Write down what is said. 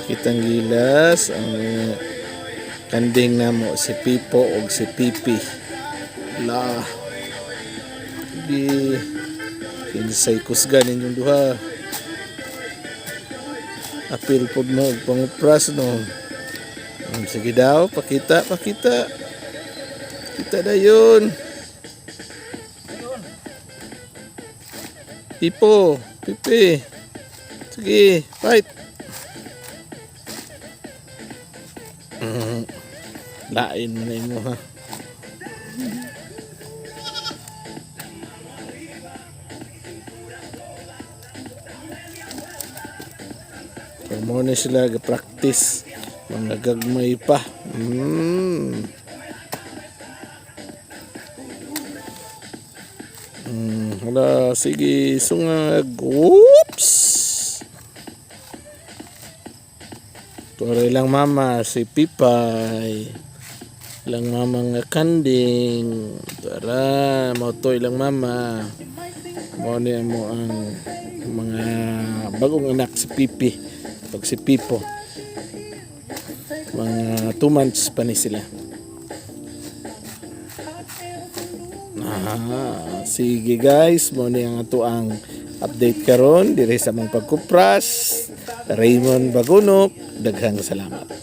Kitang gilas ang kanding namo, si Pipo og si Pipi. La. Di kinsay kusgan ninyong duha. Apil pod mo og pangupras, no. Sige daw, pakita, pakita. Kita dayon. Pipo, Pipi. Sige, fight. Lain mo na imo ha. So, mo na sila ga-practice. Mga gagmay pa. Hala, sige, sungag. Whoops! Tuloy lang mama, si Pipay. Ilang mama nga kanding. Tara, mao to ilang mama. Mao ni mo ang mga bagong anak, si Pipi. Pag si Pipo. Mga 2 months pa ni sila. Ah, sige guys, mo ni ang ato ang update karon dire sa among pagkupras. Raymond Bagunok, daghang salamat.